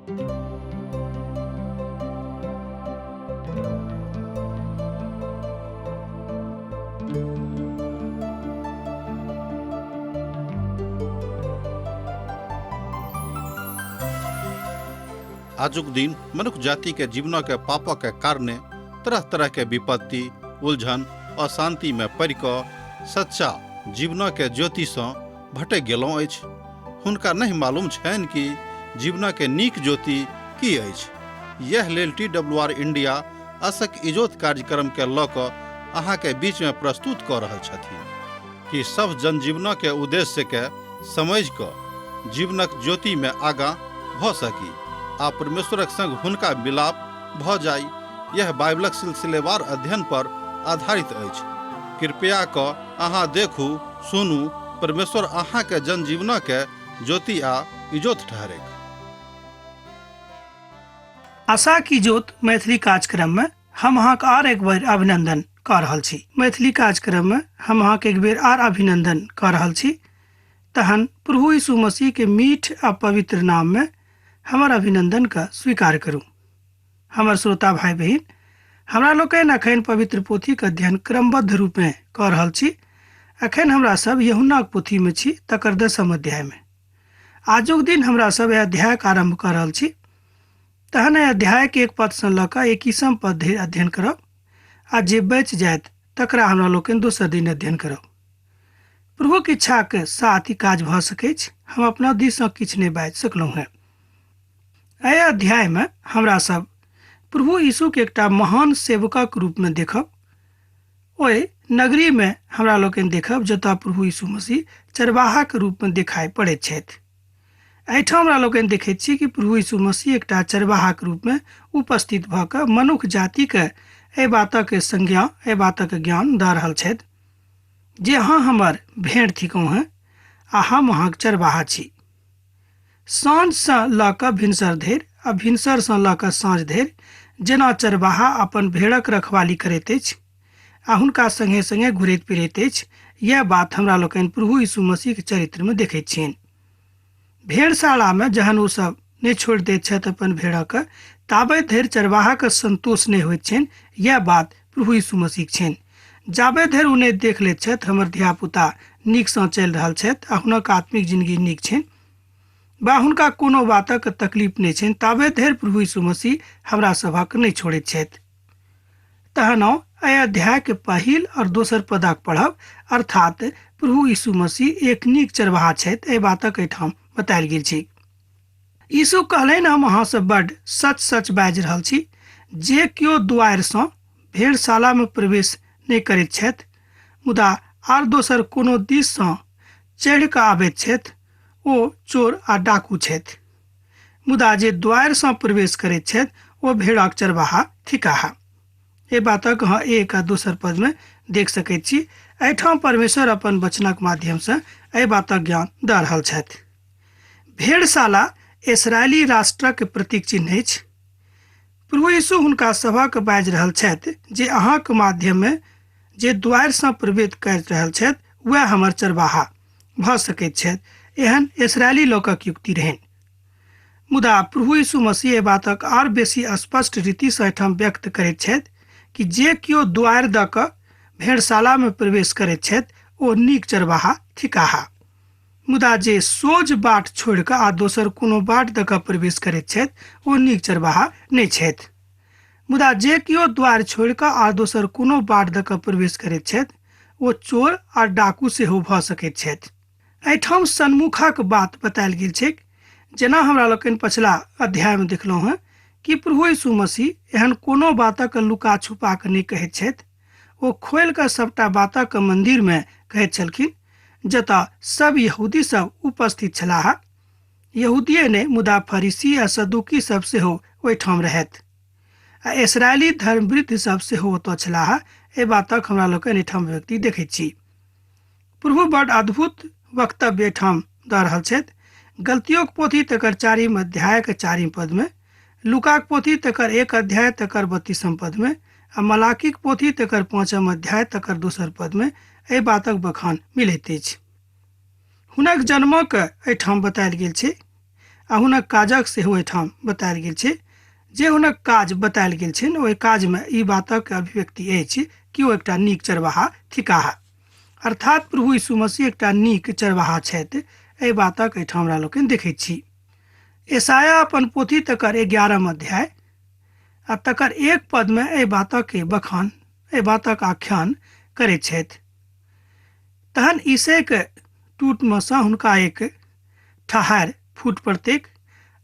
आजुक दिन मनुख जाति के जीवन के पापक के कारणे तरह तरह के विपत्ति, उलझन, अशांति में पड़ि कऽ सच्चा जीवन के ज्योति सँ भटकि गेलहुँ अछि। हुनका नहि मालूम छनि कि जीवन के नीक ज्योति की अछि। यैह लेल टी डब्ल्यू आर इंडिया असक इजोत कार्यक्रम के लऽ कऽ अहाँ के बीच में प्रस्तुत कऽ रहल छथिन कि सभ जनजीवन के उद्देश्य के समझि कऽ जीवनक ज्योति में आगाँ भऽ सकी आ परमेश्वरक संग हुनका मिलाप भऽ जाइ। यह बाइबलक सिलसिलेवार अध्ययन पर आधारित अछि। कृपया कऽ अहाँ देखू, सुनू, परमेश्वर अहाँ के जनजीवन के ज्योति आ इजोत ठहरेक। आशा की ज्योत मैथिली कार्यक्रम में हम अहाँके आर एक बेर अभिनंदन कऽ रहल छी। मैथिली कार्यक्रम में हम अहाँके एक बेर आर अभिनंदन कऽ रहल छी। तहन प्रभु यीशु मसीह के मीठ आ पवित्र नाम में हमर अभिनंदन के स्वीकार करू। हमर श्रोता भाई बहिन, हमरा लोकनि अखन पवित्र पोथीक अध्ययन क्रमबद्ध रूपे कऽ रहल छी। अखन हमरा सब यूहन्नाक पोथी में छी, तकर 10म अध्याय में। आजुक दिन हमरा सब एहि अध्यायक आरंभ कऽ रहल छी। तहन एहि अध्यायक 1 पद सँ लऽ कऽ 21 पद धरि अध्ययन करब आ जे बचि जायत तकरा हमरा लोकनि दोसर दिन अध्ययन करब। प्रभुक इच्छाक साथ ई काज भऽ सकैछ, हम अपना दिस सँ किछु नहि बाजि सकलहुँ हेँ। एहि अध्याय में हमरा सब प्रभु यीशु के एकटा महान सेवकक रूप में देखब। ओहि नगरी में हमरा लोकनि देखब जतऽ प्रभु यीशु मसीह चरवाहाक रूप में देखाइ पड़ैत छथि। एहिठाम हमरा लोकनि देखैत छी कि प्रभु यीशु मसीह एकटा चरवाहाक रूप में उपस्थित भऽ कऽ मनुख जातिके एहि बातक संज्ञा, एहि बातक ज्ञान दऽ रहल छथि जे अहाँ हमर भेड़ थिकहुँ हेँ आ हम अहाँक चरवाहा छी। साँझसँ लऽ कऽ भिनसर धरि आ भिनसरसँ लऽ कऽ साँझ धरि जेना चरवाहा अपन भेड़क रखवाली करैत अछि आ हुनका संगे संगे घुरैत फिरैत अछि, यैह बात हमरा लोकनि प्रभु यीशु मसीहक चरित्रमे देखैत छियनि। भेड़शालामे जहन ओ सब नहि छोड़ि दैत छथि अपन भेड़क, ताबत धरि चरवाहाक संतोष नहि होइत छनि। यैह बात प्रभु यीशु मसीहक छनि। जाबे धरि ओ नहि देख लैत छथि हमर धियापुता नीकसँ चलि रहल छथि आ हुनक आत्मिक जिंदगी नीक छनि बा हुनका कोनो बातक तकलीफ नहि छनि, ताबे धरि प्रभु यीशु मसीह हमरा सभक नहि छोड़ैत छथि। तहन एहि अध्याय के पहिल और दोसर पदक पढ़ब, अर्थात प्रभु यीशु मसीह एक नीक चरवाहा छथि, एहि बातक एहिठाम बतायल गेल छै। यीशु कहलनि, हम अहाँ सँ बड्ड सच सच बाजि रहल छी, जे केओ दुआरि सँ भेड़शाला में प्रवेश नहि करैत छथि, मुदा आर दोसर कोनो दिस सँ चढ़ि कऽ आबैत छथि, ओ चोर आ डाकू छथि। मुदा जे द्वारि सँ प्रवेश करैत छथि, ओ भेड़क चरवाहा थिकाह। एहि बातक अहाँ 1 आ दोसर पद में देख सकैत छी। एहिठाम परमेश्वर अपन वचनक माध्यम सँ एहि बातक ज्ञान दऽ रहल छथि। भेड़शाला इसराइली राष्ट्रक प्रतीक चिन्ह अछि। प्रभु यीशु हुनका सभक बाजि रहल छथि जे अहाँक माध्यम में जे द्वारि सँ प्रवेश करि रहल छथि, वएह हमर चरवाहा भऽ सकैत छथि। एहन इसराइली लोकक युक्ति रहनि। मुदा प्रभु यीशु मसीह एहि बातक आर बेसी स्पष्ट रीति सँ एहिठाम व्यक्त करैत छथि कि जे केओ द्वारि दऽ कऽ भेड़शाला में प्रवेश करैत छथि, ओ नीक चरवाहा थिकाह। मुदा जे सोझ बाट छोड़ि कऽ आ दोसर कोनो बाट दऽ कऽ प्रवेश करैत छथि, ओ नीक चरवाहा नहि छथि। मुदा जे केओ द्वार छोड़ि कऽ आ दोसर कोनो बाट दऽ कऽ प्रवेश करैत छथि, ओ चोर आ डाकू सेहो भऽ सकैत छथि। एहिठाम सन्मुखक बात बतायल गेल छैक। जेना हमरा लोकनि पछिला अध्यायमे देखलहुँ हेँ कि प्रभु यीशु मसीह एहन कोनो बातक लुका छुपा कऽ नहि कहैत छथि। ओ खोलि कऽ सबटा बातक मन्दिरमे कहैत छलखिन, जतऽ सब यहूदी सब उपस्थित छलाह। यहूदिये नहि, मुदा फरीसी आ सदूकी सब सेहो ओहिठाम रहथि आ इसराइली धर्मवृद्ध सब सेहो ओतऽ छलाह। एहि बातक हमरा लोकनि एहिठाम व्यक्ति देखैत छी। प्रभु बड अद्भुत वक्तव्य एहिठाम दऽ रहल छथि। गलतियोक पोथी तकर 4 अध्यायक 4 पद में, लूकाक पोथी तकर 1 अध्याय तकर 32 पद में आ मलाकीक पोथी तकर 5 अध्याय तकर दोसर पद में एहि बातक बखान मिलैत अछि। हुनक जन्मक एहिठाम बतायल गेल छै आ हुनक काजक सेहो एहिठाम बतायल गेल छै। जे हुनक काज बतायल गेल छनि ओहि काजमे ई बातक अभिव्यक्ति अछि कि ओ एकटा नीक चरवाहा थिकाह। अर्थात प्रभु यीशु मसीह एकटा नीक चरवाहा छथि, एहि बातक एहिठाम हमरा लोकनि देखैत छी। यशायाह अपन पोथी तकर 11 अध्याय आ तकर 1 पदमे एहि बातक बखान, एहि बातक आख्यान करैत छथि। तहन ईशेके टूटमे सँ हुनका एक ठहार फूट पड़तैक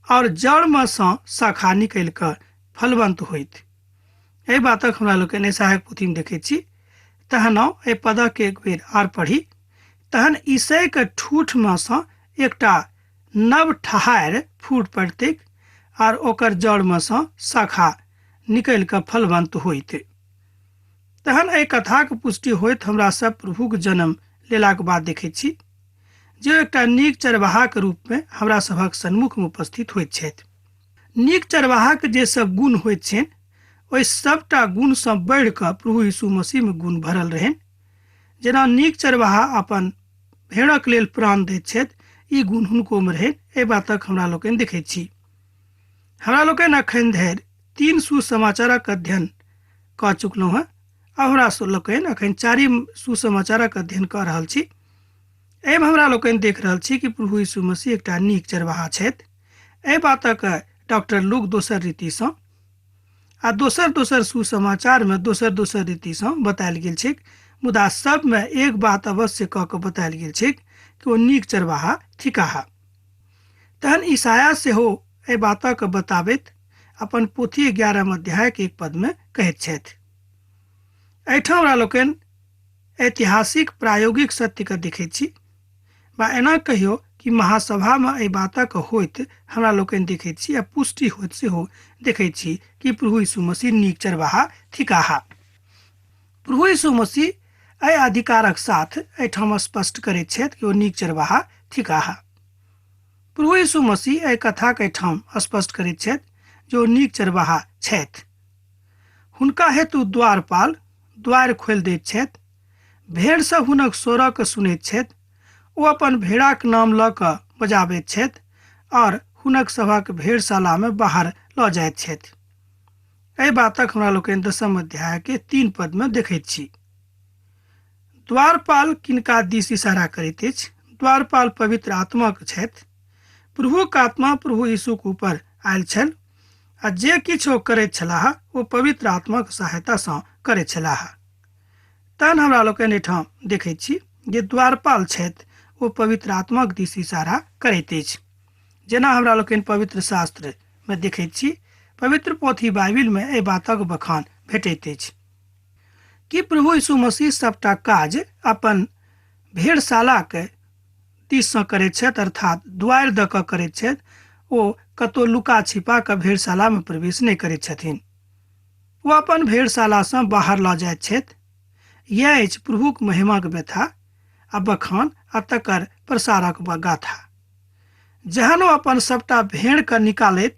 और जड़मे सँ शाखा निकलि कऽ फलवंत होइत। एहि बातक हमरा लोकनि यशायाहक पोथीमे देखैत छी। तहन एहि पदक एक बेर आर पढ़ी। तहन ईशेके ठूठमे सँ एकटा नव ठहार फूट पड़तैक और ओकर जड़मे सँ शाखा निकलि कऽ फलवंत होइत। तहन एहि कथाक पुष्टि होइत हमरा सब प्रभुक जन्म लेलाक बाद देखैत छी जे एकटा नीक चरवाहाक रूपमे हमरा सभक सन्मुखमे उपस्थित होइत छथि। नीक चरवाहाक जे सब गुण होइत छनि ओहि सबटा गुणसँ बढ़ि कऽ प्रभु यीशु मसीहमे गुण भरल रहनि। जेना नीक चरवाहा अपन भेड़क लेल प्राण दैत छथि, ई गुण हुनकोमे रहनि। एहि बातक हमरा लोकनि देखैत छी। हमरा लोकनि अखन धरि 3 सुसमाचारक अध्ययन कऽ चुकलहुँ हेँ। आ हमरा लोकनि अखन 4 सुसमाचारक अध्ययन कऽ रहल छी। एहिमे हमरा लोकनि देख रहल छी कि प्रभु यीशु मसीह एकटा नीक चरवाहा छथि। एहि बातक डॉक्टर लूक दोसर रीतिसँ आ दोसर दोसर सुसमाचारमे दोसर दोसर रीतिसँ बतायल गेल छैक, मुदा सबमे एक बात अवश्य कऽ कऽ बतायल गेल छैक कि ओ नीक चरवाहा थिकाह। तहन ईसाया सेहो एहि बातक बताबैत अपन पोथी 11 अध्यायक 1 पदमे कहैत छथि। एहिठाम हमरा लोकनि ऐतिहासिक प्रायोगिक सत्यके देखैत छी, बा एना कहियो कि महासभामे एहि बातक होइत हमरा लोकनि देखैत छी आ पुष्टि होइत सेहो देखैत छी कि प्रभु यीशु मसीह नीक चरवाहा थिकाह। प्रभु यीशु मसीह एहि अधिकारक साथ एहिठाम स्पष्ट करैत छथि कि ओ नीक चरवाहा थिकाह। प्रभु यीशु मसीह एहि कथाक एहिठाम स्पष्ट करैत छथि जे ओ नीक चरवाहा छथि। हुनका हेतु द्वारपाल द्वार खोलि दैत छथि, भेड़ सब हुनक स्वरक सुनैत छथि, ओ अपन भेड़ाक नाम लऽ कऽ बजाबैत छथि और हुनक सभक भेड़शालामे बाहर लऽ जाइत छथि। एहि बातक हमरा लोकनि 10 अध्याय के 3 पदमे देखैत छी। द्वारपाल किनका दिस इशारा करैत अछि? द्वारपाल पवित्र आत्माक छथि। प्रभुक आत्मा प्रभु यीशुक ऊपर आयल छल आ जे किछु ओ करैत छलाह ओ पवित्र आत्माक सहायतासँ करैत छलाह। तहन हमरा लोकनि एहिठाम देखैत छी जे द्वारपाल छथि ओ पवित्र आत्माक दिस इशारा करैत अछि। जेना हमरा लोकनि पवित्र शास्त्रमे देखैत छी, पवित्र पोथी बाइबिलमे एहि बातक बखान भेटैत अछि कि प्रभु यीशु मसीह सबटा काज अपन भेड़शालाक दिससँ करैत छथि, अर्थात द्वारि दऽ कऽ करैत छथि। ओ कतहु लुका छिपा कऽ भेड़शालामे प्रवेश नहि करैत छथिन। ओ अपन भेड़शालासँ बाहर लऽ जाइत छथि। यैह अछि प्रभुक महिमाक व्यथा आ बखान आ तकर प्रसारक गाथा। जहन ओ अपन सबटा भेड़के निकालैत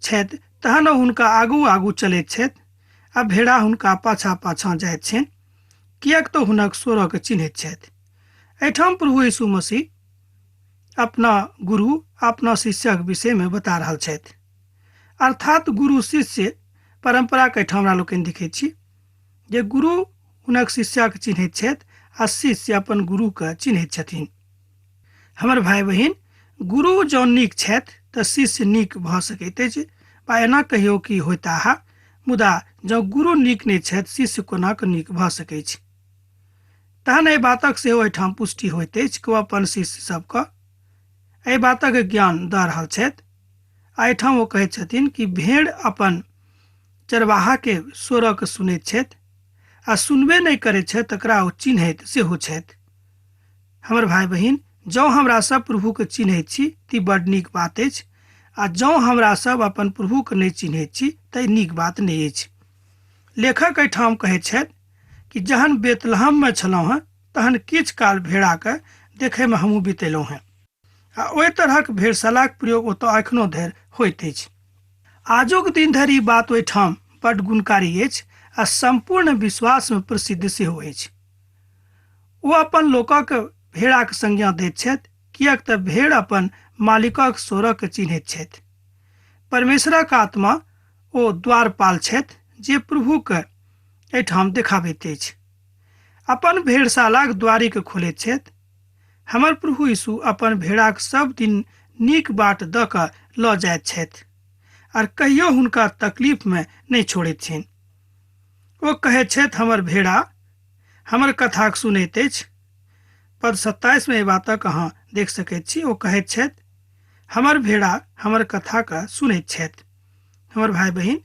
छथि तहन ओ हुनका आगू आगू चलैत छथि आ भेड़ा हुनका पाछाँ पाछाँ जाइत छनि, किएक तऽ हुनक स्वरके चिन्हैत छथि। एहिठाम प्रभु यीशु मसीह अपना गुरु अपना शिष्यक विषयमे बता रहल छथि। अर्थात गुरु शिष्य परम्पराके एहिठाम हमरा लोकनि देखैत छी जे गुरु हुनक शिष्यके चिन्हैत छथि आ शिष्य अपन गुरुके चिन्हैत छथिन। हमर भाइ बहिन, गुरु जँ नीक छथि तऽ शिष्य नीक भऽ सकैत अछि, बा एना कहियो कि होइताह, मुदा जँ गुरु नीक नहि छथि शिष्य कोना कऽ नीक भऽ सकैछ। तहन एहि बातक सेहो एहिठाम पुष्टि होइत अछि कि ओ अपन शिष्य सबके एहि बातक ज्ञान दऽ रहल छथि। आ एहिठाम ओ कहैत छथिन कि भेड़ अपन चरवाहाके स्वरके सुनैत छथि आ सुनबे नहि करैत छथि तकरा ओ चिन्हैत सेहो छथि। हमर भाइ बहिन, जँ हमरा सब प्रभुके चिन्हैत छी ती बड नीक बात अछि, आ जँ हमरा सब अपन प्रभुके नहि चिन्हैत छी तऽ नीक बात नहि अछि। लेखक एहिठाम कहैत छथि कि जहन बेतलहममे छलहुँ हेँ तहन किछु काल भेड़ाके देखैमे हमहूँ बितेलहुँ हेँ आ ओहि तरहक भेड़शालाक प्रयोग ओतऽ एखनो धरि होइत अछि। आजुक दिन धरि ई बात ओहिठाम बड गुणकारी अछि आ सम्पूर्ण विश्वासमे प्रसिद्ध सेहो अछि। ओ अपन लोकक भेड़ाक संज्ञा दैत छथि, किएक तऽ भेड़ अपन मालिकक स्वरक चिन्हैत छथि। परमेश्वरक आत्मा ओ द्वारपाल छथि जे प्रभुके एहिठाम देखाबैत अछि। अपन भेड़शालाक द्वारीके खोलैत छथि। हमर प्रभु यीशु अपन भेड़ाक सब दिन नीक बाट दऽ कऽ लऽ जाइत छथि आर कहियो हुनका तकलीफमे नहि छोड़ैत छनि। ओ कहैत छथि, हमर भेड़ा हमर कथाक सुनैत अछि। पद 27 में एहि बातक अहाँ देख सकैत छी। ओ कहैत छथि, हमर भेड़ा हमर कथाक सुनैत छथि। हमर भाई बहिन,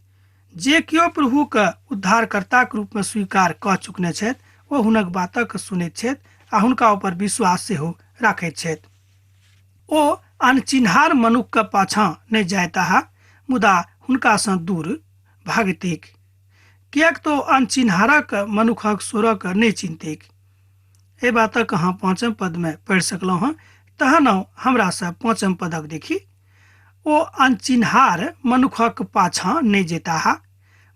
जे केओ प्रभुके उद्धारकर्ताक रूपमे स्वीकार कऽ चुकने छथि ओ हुनक बातक सुनैत छथि आ हुनका ऊपर विश्वास सेहो राखैत छथि। ओ अनचिन्हार मनुखके पाछाँ नहि जायताह, मुदा हुनकासँ दूर भागतैक, किएक तऽ अनचिन्हारक मनुखक स्वरक नहि चिन्हतैक। एहि बातक अहाँ 5 पदमे पढ़ि सकलहुँ हँ। तहन हमरा सब 5 पदक देखी। ओ अनचिन्हार मनुखक पाछाँ नहि जेताह,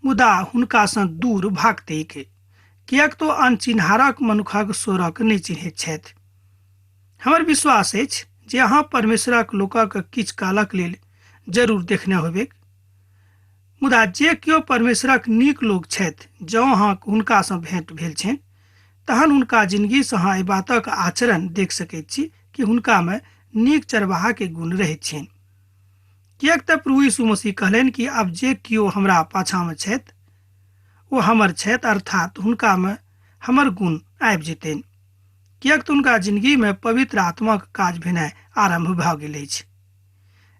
मुदा हुनकासँ दूर भागतैक, किएक तऽ अनचिन्हारक मनुखक स्वरक नहि चिन्हैत छथि। हमर विश्वास अछि जे अहाँ परमेश्वरक लोकक किछु कालक लेल जरूर देखने होयबैक, मुदा जे केओ परमेश्वरक नीक लोक छथि, जँ अहाँ हुनकासँ भेंट भेल छनि तहन हुनका जिंदगीसँ अहाँ एहि बातक आचरण देख सकैत छी कि हुनकामे नीक चरवाहाके गुण रहैत छनि। किएक तऽ प्रभु यीशु मसीह कहलनि कि आब जे केओ हमरा पाछाँमे छथि ओ हमर छथि, अर्थात हुनकामे हमर गुण आबि जेतनि, किएक तऽ हुनका जिंदगीमे पवित्र आत्माक काज भेनाइ आरम्भ भऽ गेल अछि।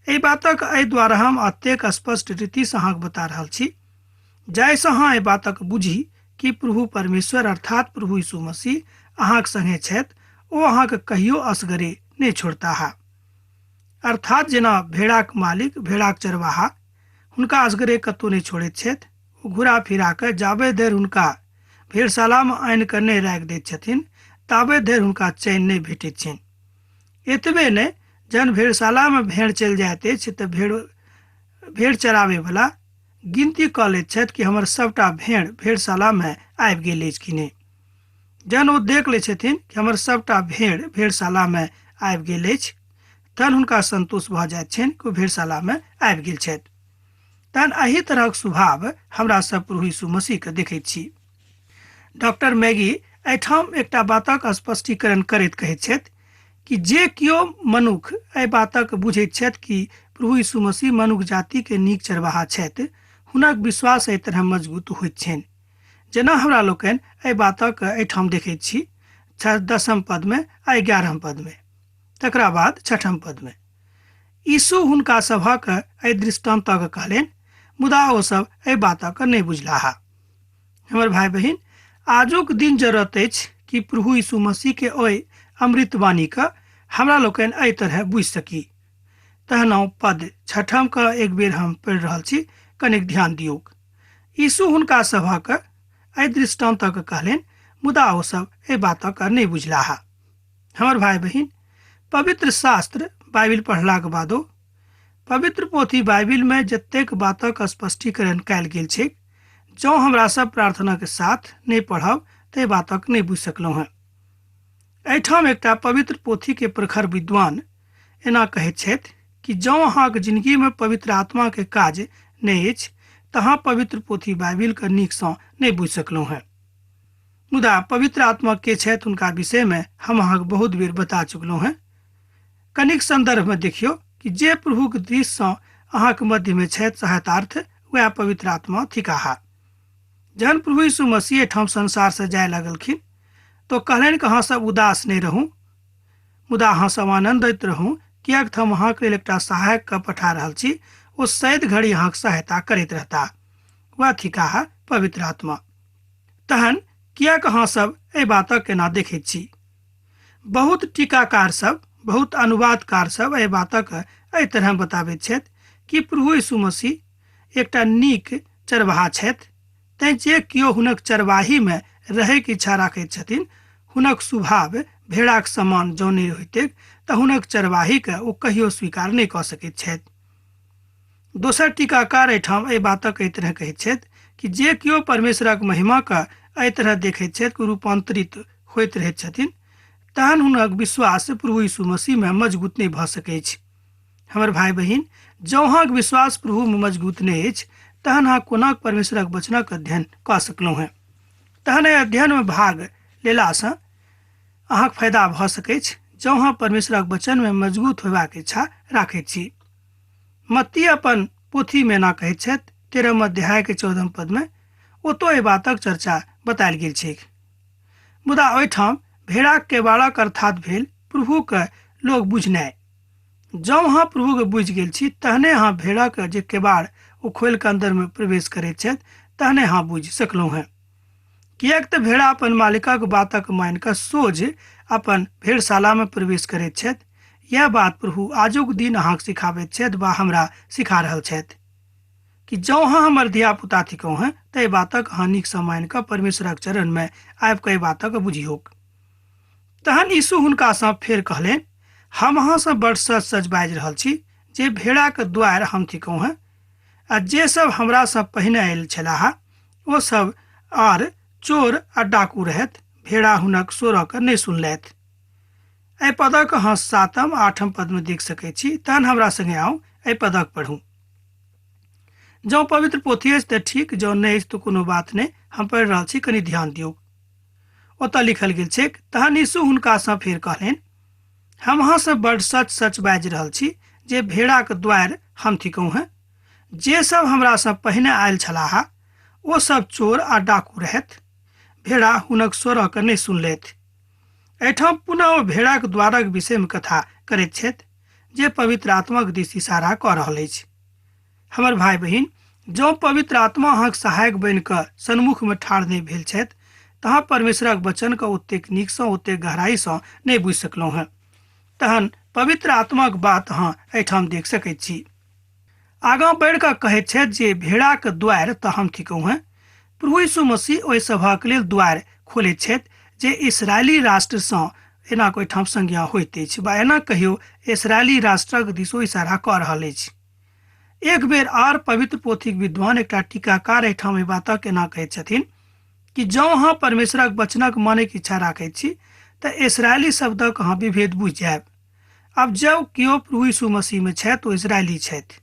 एहि बातक एहि द्वारा हम अतेक स्पष्ट रीतिसँ अहाँके बता रहल छी जाहिसँ अहाँ एहि बातक बुझी कि प्रभु परमेश्वर अर्थात प्रभु यीशु मसीह अहाँके संगे छथि। ओ अहाँके कहियो असगरे नहि छोड़ताह। अर्थात जेना भेड़ाक मालिक भेड़ाक चरवाहा हुनका असगरे कतहु नहि छोड़ैत छथि, ओ घुरा फिरा कऽ जाबे धरि हुनका भेड़शालामे आनि कऽ नहि राखि दैत छथिन ताबे धरि हुनका चैन नहि भेटैत छनि। एतबे नहि, जहन भेड़शालामे भेड़ चलि जाइत अछि तऽ भेड़ चराबैवला गिनती कऽ लैत छथि कि हमर सबटा भेड़ भेड़शालामे आबि गेल अछि कि नहि। जहन ओ देख लै छथिन कि हमर सबटा भेड़ भेड़शालामे आबि गेल अछि तहन हुनका संतोष भऽ जाइत छनि कि ओ भेड़शालामे आबि गेल छथि। तहन एहि तरहक स्वभाव हमरा सब प्रभु यीशु मसीहके देखैत छी। डॉक्टर मैगी एहिठाम एकटा बातक स्पष्टीकरण करैत कहैत छथि कि जे केओ मनुख एहि बातक बुझैत छथि कि प्रभु यीशु मसीह मनुख जातिके नीक चरवाहा छथि, हुनक विश्वास एहि तरह मजबूत होइत छनि। जेना हमरा लोकनि एहि बातक एहिठाम देखैत छी 10 पदमे आ 11 पदमे, तकरा बाद 6 पदमे। यीशु हुनका सभक एहि दृष्टान्तक कहलनि, मुदा ओ सब एहि बातक नहि बुझलाह। हमर भाई बहिन, आजुक दिन जरूरत अछि कि प्रभु यीशु मसीह के ओहि अमृतवाणी के हमरा लोकनि एहि तरह बुझि सकी। तहन पद 6 के एक बेर हम पढ़ि रहल छी, कनिक ध्यान दियौक। यीशु हुनका सभक एहि दृष्टान्तक कहलनि, मुदा ओ सब एहि बातक नहि बुझलाह। हमर भाई बहिन, पवित्र शास्त्र बाइबिल पढ़लाक बादो पवित्र पोथी बाइबिल में जतेक बातक स्पष्टीकरण कयल गेल छै, जँ हमरा सब प्रार्थना के साथ नहि पढ़ब तऽ एहि बातक नहि बुझि सकलहुँ हेँ। एहिठाम एकटा पवित्र पोथी के प्रखर विद्वान एना कहैत छथि कि जँ अहाँके जिंदगी में पवित्र आत्मा के काज नहि अछि तऽ अहाँ पवित्र पोथी बाइबिल के नीकसँ नहि बुझि सकलहुँ हेँ। मुदा पवित्र आत्मा के छथि हुनका विषय में हम अहाँके बहुत बेर बता चुकलहुँ हेँ। कनिक संदर्भ में देखियौ कि जे प्रभुक दृष्टिसँ अहाँके मध्यमे छथि सहायतार्थ वएह पवित्र आत्मा थिकाह। जहन प्रभु यीशु मसीह एहिठाम संसारसँ जाय लगलखिन तो कहलनि कि अहाँ सब उदास नहि रहू, मुदा अहाँ सब आनन्दित रहू, किएक तऽ हम अहाँके लेल एकटा सहायकके पठा रहल छी, ओ सैद घड़ी अहाँके सहायता करैत रहता, वएह थिकाह पवित्र आत्मा। तहन किएक अहाँ सब एहि बातक केना देखैत छी? बहुत टीकाकार सब, बहुत अनुवादकार सब एहि बातक एहि तरह बताबैत छथि कि प्रभु यीशु मसीह एकटा नीक चरवाहा छथि, तैं जे केओ हुनक चरवाही में रहैके इच्छा राखैत छथिन हुनक स्वभाव भेड़ाक समान जँ नहि होइतैक तऽ हुनक चरवाहीके ओ कहियो स्वीकार नहि कऽ सकैत छथि। दोसर टीकाकार एहिठाम एहि बातक एहि तरह कहैत छथि कि जे केओ परमेश्वरक महिमाके एहि तरह देखैत छथि कि रूपांतरित होइत रहैत छथिन, तहन हुनक विश्वास प्रभु यीशु मसीहमे मजबूत नहि भऽ सकैछ। हमर भाई बहिन, जँ अहाँक विश्वास प्रभुमे मजबूत नहि अछि तहन अहाँ कोना परमेश्वरक वचनक अध्ययन कऽ सकलहुँ हेँ? तहन एहि अध्ययनमे भाग लेलासँ अहाँक फायदा भऽ सकैछ जँ अहाँ परमेश्वरक वचनमे मजबूत होयबाक इच्छा राखैत छी। मत्ती अपन पोथीमे एना कहैत छथि, 13 अध्यायके 14 पदमे ओतौ एहि बातक चर्चा बतायल गेल छैक। मुदा ओहिठाम भेड़ाक केबाड़क अर्थात भेल प्रभुके लोक बुझनाइ। जँ अहाँ प्रभुके बुझि गेल छी तहने अहाँ भेड़ाक जे केबाड़ ओ खोलि कऽ अन्दरमे प्रवेश करैत छथि तहने अहाँ बुझि सकलहुँ हेँ। किएक तऽ भेड़ा अपन मालिकक बातक मानि कऽ सोझ अपन भेड़शालामे प्रवेश करैत छथि। यैह बात प्रभु आजुक दिन अहाँके सिखाबैत छथि वा हमरा सिखा रहल छथि कि जँ अहाँ हमर धियापुता थिकहुँ हेँ तऽ एहि बातक अहाँ नीकसँ मानि कऽ परमेश्वरक चरणमे आबि कऽ एहि बातक बुझियौक। तहन यीशु हुनकासँ फेर कहलनि, हम अहाँसँ बड़ सच सच बाजि रहल छी जे भेड़ाक द्वार हम थिकहुँ हेँ, आ जे सब हमरासँ पहिने आयल छलाह ओ सब आर चोर आ डाकू रहथि, भेड़ा हुनक स्वरक नहि सुनलथि। एहि पदक अहाँ 7म 8म पदमे देख सकैत छी। तहन हमरा संगे आउ, एहि पदक पढ़ू। जँ पवित्र पोथी अछि तऽ ठीक, जँ नहि अछि तऽ कोनो बात नहि, हम पढ़ि रहल छी, कनि ध्यान दियौ। ओतऽ लिखल गेल छैक, तहन यीशु हुनकासँ फेर कहलनि, हम अहाँसँ बड़ सच सच बाजि रहल छी जे भेड़ाक द्वार हम थिकहुँ हेँ। जे सब हमरासँ पहिने आयल छलाह ओ सब चोर आ डाकू रहथि, भेड़ा हुनक स्वरक नहि सुनलथि। एहिठाम पुनः ओ भेड़ाक द्वारक विषयमे कथा करैत छथि जे पवित्र आत्माक दिस इशारा कऽ रहल अछि। हमर भाई बहिन, जँ पवित्र आत्मा अहाँक सहायक बनि कऽ सन्मुखमे ठाढ़ नहि भेल छथि तऽ अहाँ परमेश्वरक वचनके ओतेक नीकसँ ओतेक गहराइसँ नहि बुझि सकलहुँ हेँ। तहन पवित्र आत्माक बात अहाँ एहिठाम देख सकैत छी। आगाँ बढ़ि कऽ कहैत छथि जे भेड़ाक द्वार तऽ हम थिकहुँ हेँ। प्रभु यीशु मसीह ओहि सभक लेल द्वार खोलैत छथि जे इसराइली राष्ट्रसँ एना ओहिठाम संज्ञा होइत अछि वा एना कहियो इसराइली राष्ट्रक दिसो इशारा कऽ रहल अछि। एक बेर आर पवित्र पोथीक विद्वान एकटा टीकाकार एहिठाम एहि बातक एना कहैत छथिन कि जँ अहाँ परमेश्वरक वचनक मानैके इच्छा राखैत छी तऽ इसराइली शब्दक अहाँ विभेद बुझि जायब। आब जब केओ प्रभु यीशु मसीहमे छथि ओ इसराइली छथि,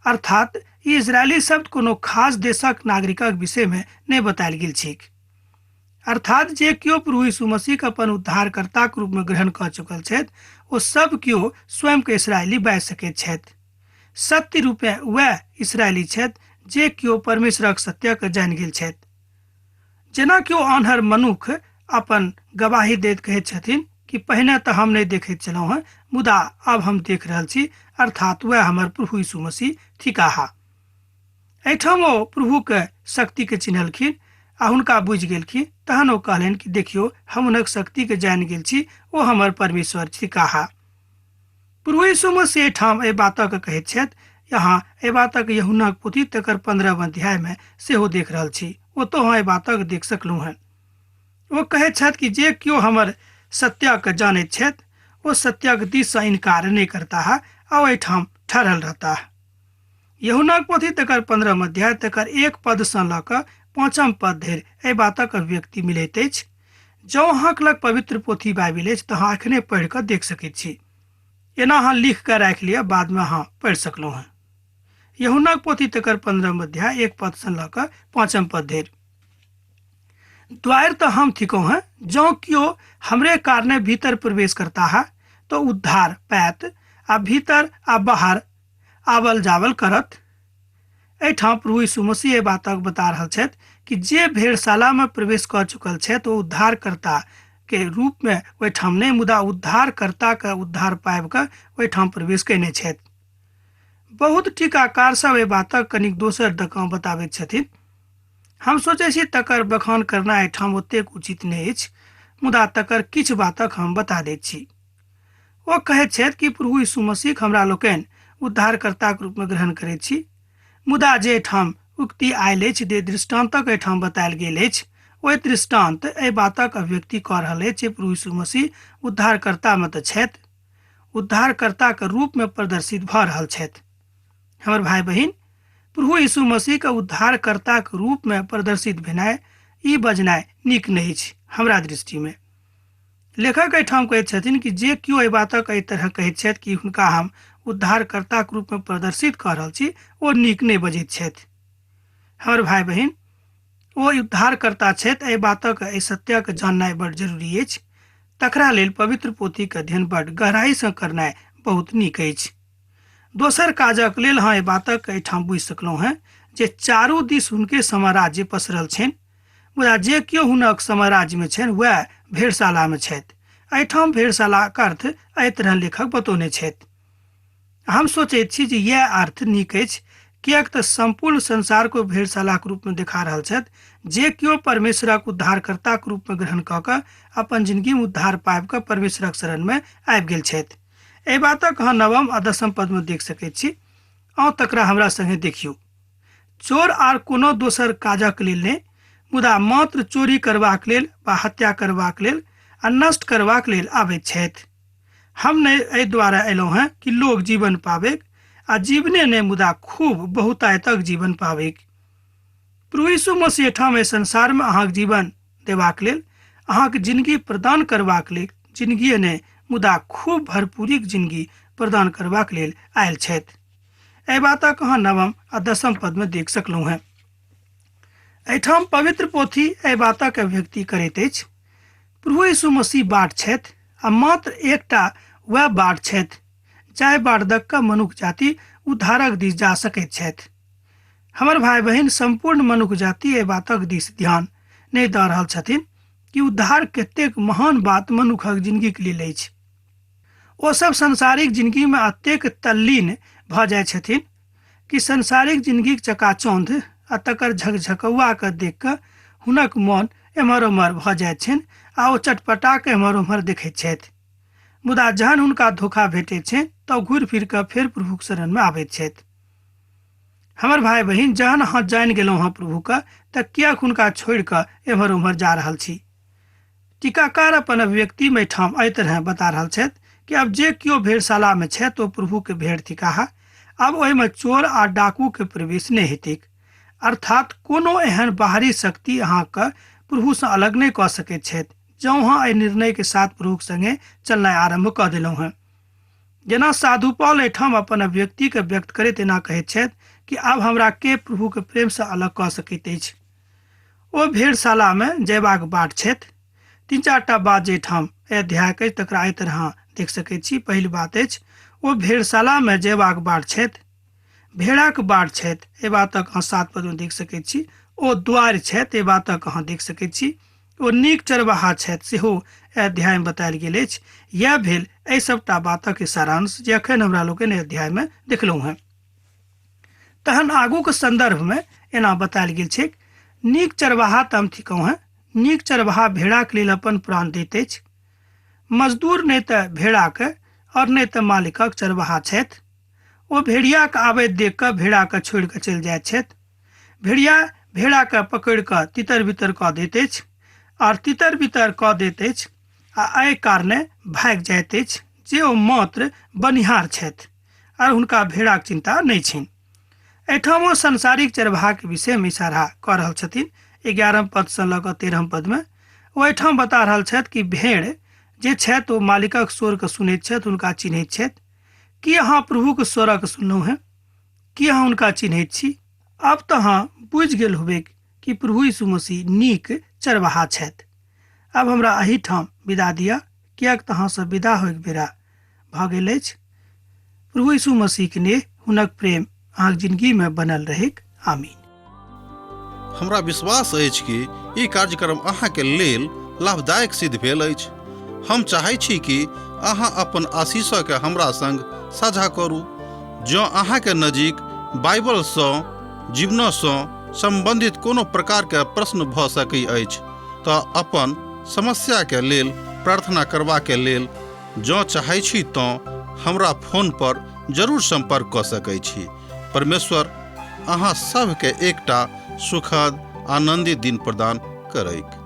अर्थात ई इसराइली शब्द कोनो खास देशक नागरिकक विषयमे नहि बतायल गेल छैक। अर्थात जे केओ प्रभु यीशु मसीहके अपन उद्धारकर्ताक रूपमे ग्रहण कऽ चुकल छथि ओ सब केओ स्वयंके इसराइली बाजि सकैत छथि। सत्य रूपे वएह इसराइली छथि जे केओ परमेश्वरक सत्यके जानि गेल छथि। जेना केओ आन्हर मनुख अपन गवाही दैत कहैत छथिन कि पहिने तऽ हम नहि देखैत छलहुँ हेँ, मुदा आब हम देख रहल छी, अर्थात वएह हमर प्रभु यीशु मसीह थिकाहा। एहिठाम ओ प्रभुके शक्तिके चिन्हलखिन आ हुनका बुझि गेलखिन। तहन ओ कहलनि कि देखियौ, हम हुनक शक्तिके जानि गेल छी, ओ हमर परमेश्वर थिकाहा। प्रभु यीशु मसीह एहिठाम एहि बातक कहैत छथि। यहाँ एहि बातक यूहन्नाक पोथी तकर 15 अध्यायमे सेहो देख रहल छी, ओतौ अहाँ एहि बातक देख सकलहुँ हेँ। ओ कहैत छथि कि जे केओ हमर सत्यक जानैत छथि ओ सत्यक दिससँ इनकार नहि करताह आ ओहिठाम ठहरल रहताह। यूहन्नाक पोथी तकर 15 अध्याय तकर 1 पदसँ लऽ कऽ 5 पद धरि एहि बातक अभिव्यक्ति मिलैत अछि। जँ अहाँक लग पवित्र पोथी बाइबिल अछि तऽ अहाँ एखने पढ़ि कऽ देख सकैत छी। एना अहाँ लिख कऽ राखि लिअ, बादमे अहाँ पढ़ि सकलहुँ हेँ। यूहन्नाक पोथी तकर 15 अध्याय 1 पदसँ लऽ कऽ 5 पद धरि। द्वार तऽ हम थिकहुँ हेँ, जँ केओ हमरे कारणे भीतर प्रवेश करता है तो उद्धार पायत आ भीतर आ बाहर आवल जावल करत। एहिठाम प्रभु यीशु मसीह एहि बातक बता रहल छथि कि जे भेड़शालामे प्रवेश कऽ चुकल छथि ओ उद्धारकर्ता के रूपमे ओहिठाम नहि, मुदा उद्धारकर्ताके उद्धार पाबि कऽ ओहिठाम प्रवेश कयने छथि। बहुत टीकाकार सब एहि बातक कनिक दोसर दकाँ बताबैत छथिन। हम सोचै छी तकर बखान करना एहिठाम ओतेक उचित नहि अछि, मुदा तकर किछु बातक हम बता दैत छी। ओ कहैत छथि कि प्रभु यीशु मसीह हमरा लोकनि उद्धारकर्ताक रूपमे ग्रहण करैत छी, मुदा जे एहिठाम उक्ति आयल अछि, जे दृष्टान्तक एहिठाम बतायल गेल अछि, ओहि दृष्टान्त एहि बातक अभिव्यक्ति कऽ रहल अछि जे प्रभु यीशु मसीह उद्धारकर्तामे तऽ छथि, उद्धारकर्ताक रूपमे प्रदर्शित भऽ रहल छथि। हमर भाई बहिन, प्रभु यीशु मसीहके उद्धारकर्ताक रूपमे प्रदर्शित भेनाइ ई बजनाइ नीक नहि अछि हमरा दृष्टिमे। लेखक एहिठाम कहैत छथिन कि जे केओ एहि बातक एहि तरह कहैत छथि कि हुनका हम उद्धारकर्ताके रूपमे प्रदर्शित कऽ रहल छी ओ नीक नहि बजैत छथि। हमर भाय बहिन, ओ उद्धारकर्ता छथि, एहि बातक, एहि सत्यक जाननाइ बड जरूरी अछि। तकरा लेल पवित्र पोथीके अध्ययन बड गहराइसँ करनाइ बहुत नीक अछि। दोसर काजक लेल अहाँ एहि बातक एहिठाम बुझि सकलहुँ हेँ जे चारू दिस हुनके साम्राज्य पसरल छनि, मुदा जे केओ हुनक साम्राज्यमे छनि वएह भेड़शालामे छथि। एहिठाम भेड़शालाक अर्थ एहि तरह लेखक बतौने छथि। हम सोचैत छी जे इएह अर्थ नीक अछि, किएक तऽ सम्पूर्ण संसार को भेड़शालाक रूपमे देखा रहल छथि। जे केओ परमेश्वरक उद्धारकर्ताक रूपमे ग्रहण कऽ कऽ अपन जिंदगीमे उद्धार पाबि कऽ परमेश्वरक शरणमे आबि गेल छथि। एहि बातक अहाँ नवम आ दसम पदमे देख सकैत छी। अहाँ तकरा हमरा संगे देखियौ। चोर आर कोनो दोसर काजक लेल नहि, मुदा मात्र चोरी करबाक लेल वा हत्या करबाक लेल आ नष्ट करबाक लेल आबैत छथि। हम नहि एहि द्वारा अयलहुँ हेँ कि लोक जीवन पाबैक, आ जीवने नहि मुदा खूब बहुतायतक जीवन पाबैक। प्रभु यीशु मसीह एहिठाम एहि संसारमे अहाँक जीवन देबाक लेल, अहाँक जिनगी प्रदान करबाक लेल, जिनगिए नहि मुदा खूब भरपूरीक जिनगी प्रदान करबाक लेल आयल छथि। एहि बातक अहाँ नवम आ दसम पदमे देख सकलहुँ हेँ। एहिठाम पवित्र पोथी एहि बातक अभिव्यक्ति करैत अछि। प्रभु यीशु मसीह बाट छथि आ मात्र एकटा वएह बाट छथि जाहि बाट दऽ कऽ मनुख जाति उद्धारक दिस जा सकैत छथि। हमर भाय बहिन, सम्पूर्ण मनुख जाति एहि बातक दिस ध्यान नहि दऽ रहल छथिन कि उद्धार कतेक महान बात मनुखक जिनगीक लेल अछि। ओ सब सांसारिक जिनगीमे एतेक तल्लीन भऽ जाइ छथिन कि सांसारिक जिनगीक चकाचौंध आ तकर झकझकौआके देख कऽ हुनक मन एम्हर ओम्हर भऽ जाइत छनि आ ओ चटपटा कऽ एम्हर ओम्हर देखैत छथि। मुदा जहन हुनका धोखा भेटैत छनि तऽ घुरि फिर कऽ फेर प्रभुक शरणमे आबैत छथि। हमर भाय बहिन, जहन अहाँ जानि गेलहुँ हँ प्रभुके तऽ किएक हुनका छोड़ि कऽ एम्हर ओम्हर जा रहल छी? टीकाकार अपन अभिव्यक्तिमे एहिठाम एहि तरह बता रहल छथि कि आब जे केओ भेड़शालामे छथि ओ प्रभुके भेड़ थिकाह। आब ओहिमे चोर आ डाकूके प्रवेश नहि हेतैक। अर्थात कोनो एहन बाहरी शक्ति अहाँके प्रभुसँ अलग नहि कऽ सकैत छथि जँ अहाँ एहि निर्णयके साथ प्रभुक संगे चलनाइ आरम्भ कऽ देलहुँ हेँ। जेना साधु पॉल एहिठाम अपन अभिव्यक्तिके व्यक्त करैत एना कहैत छथि कि आब हमरा के प्रभुके प्रेमसँ अलग कऽ सकैत अछि? ओ भेड़शालामे जयबाक बाट छथि। तीन चारि टा बात जे एहिठाम एहि अध्यायक अछि तकरा एहि तरह देख सकैत छी। पहिल बात अछि, ओ भेड़शालामे जयबाक बाट छथि, भेड़ाक बाट छथि, एहि बातक अहाँ 7 पदमे देख सकैत छी। ओ द्वारि छथि, एहि बातक अहाँ देख सकैत छी। ओ नीक चरवाहा छथि सेहो एहि अध्यायमे बतायल गेल अछि। इएह भेल एहि सबटा बातक सारांश जे अखन हमरा लोकनि एहि अध्यायमे देखलहुँ हेँ। तहन आगूके सन्दर्भमे एना बतायल गेल छैक, नीक चरवाहा तऽ हम थिकहुँ हेँ, नीक चरवाहा भेड़ाके लेल अपन प्राण दैत अछि। मजदूर नहि तऽ भेड़ाके आओर नहि तऽ मालिकक चरवाहा छथि। ओ भेड़ियाके आबैत देख कऽ भेड़ाके छोड़ि कऽ चलि जाइत छथि। भेड़िया भेड़ाके पकड़ि कऽ तितर बितर कऽ दैत अछि आओर तितर बितर कऽ दैत अछि आ एहि कारणे भागि जाइत अछि जे ओ मात्र बनिहार छथि आर हुनका भेड़ाक चिन्ता नहि छनि। एहिठाम ओ सांसारिक चरवाहाके विषयमे इशारा कऽ रहल छथिन। 11 पदसँ लऽ कऽ 13 पदमे ओ एहिठाम बता रहल छथि कि भेड़ जे छथि ओ मालिकक स्वरके सुनैत छथि, हुनका चिन्हैत छथि। की अहाँ प्रभुके स्वरक सुनलहुँ हेँ? की अहाँ हुनका चिन्हैत छी? आब तऽ अहाँ बुझि गेल होबैक कि प्रभु यीशु मसीह नीक चरवाहा छथि। आब हमरा एहिठाम विदा दिअ, किएक तऽ अहाँसँ विदा होइके बेरा भऽ गेल अछि। प्रभु यीशु मसीहके नेह, हुनक प्रेम अहाँके जिंदगीमे बनल रहैक। आमीन। हमरा विश्वास अछि कि ई कार्यक्रम अहाँके लेल लाभदायक सिद्ध भेल अछि। हम चाहै छी कि अहाँ अपन आशीषके हमरा संग साझा करू। जँ अहाँके नजीक बाइबलसँ जीवनसँ सम्बन्धित कोनो प्रकारके प्रश्न भऽ सकै अछि तऽ अपन समस्याके लेल प्रार्थना करबाके लेल जँ चाहै छी तँ हमरा फोन पर जरूर सम्पर्क कऽ सकै छी। परमेश्वर अहाँ सभके एकटा सुखद आनन्दित दिन प्रदान करैक।